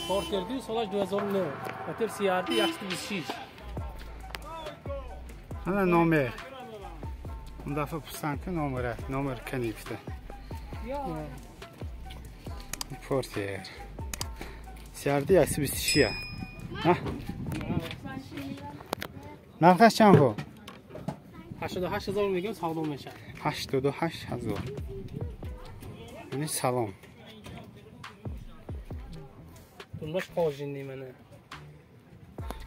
Портер 2 солаш 2009. Мотор CRT 126. Ана номер. Он дафъа пурсам ки номера, номер канифта. Портер. CRT 126. Ҳа? Нархаш чанд буд? 88 000 мегӯям, савдо мешавад. 88 000. Яъне салом. Дунбаш кожаный мана.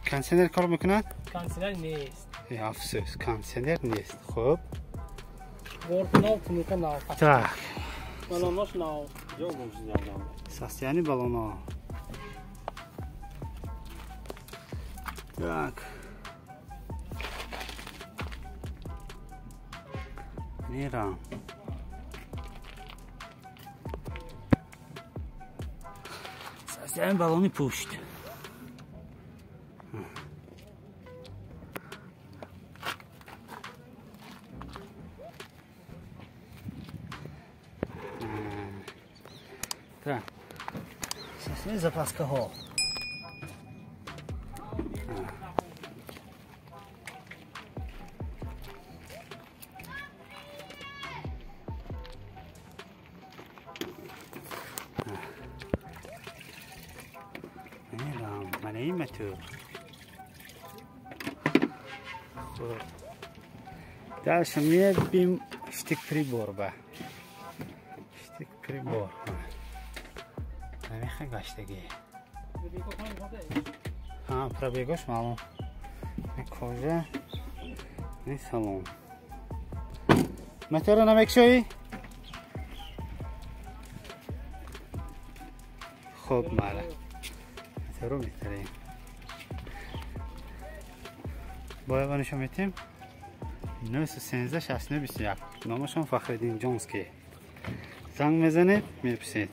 Кондиционер кор мекунад? Кондиционер нест. Афсӯс, кондиционер нест. Хуб. Ворф нав, кнопка нав. Так. Балонош нав. Состояние баллона. Так. Нерам. Состояние баллони пушт. Так. Состояние запаскаҳо. Мана ин мотор. Хуб. Дальше мебим штык прибор ба. Штык прибор. Намеха гаштагӣ. Ҳа, пробегош маълум. Кожа. Ин салон. Моторро намекушоӣ? Хуб, мара. Моторро метарем. Бояд ба нишон метем. 913 69 21. Номашон Фахриддин Ҷонский. Занг мезанед, мепурсед.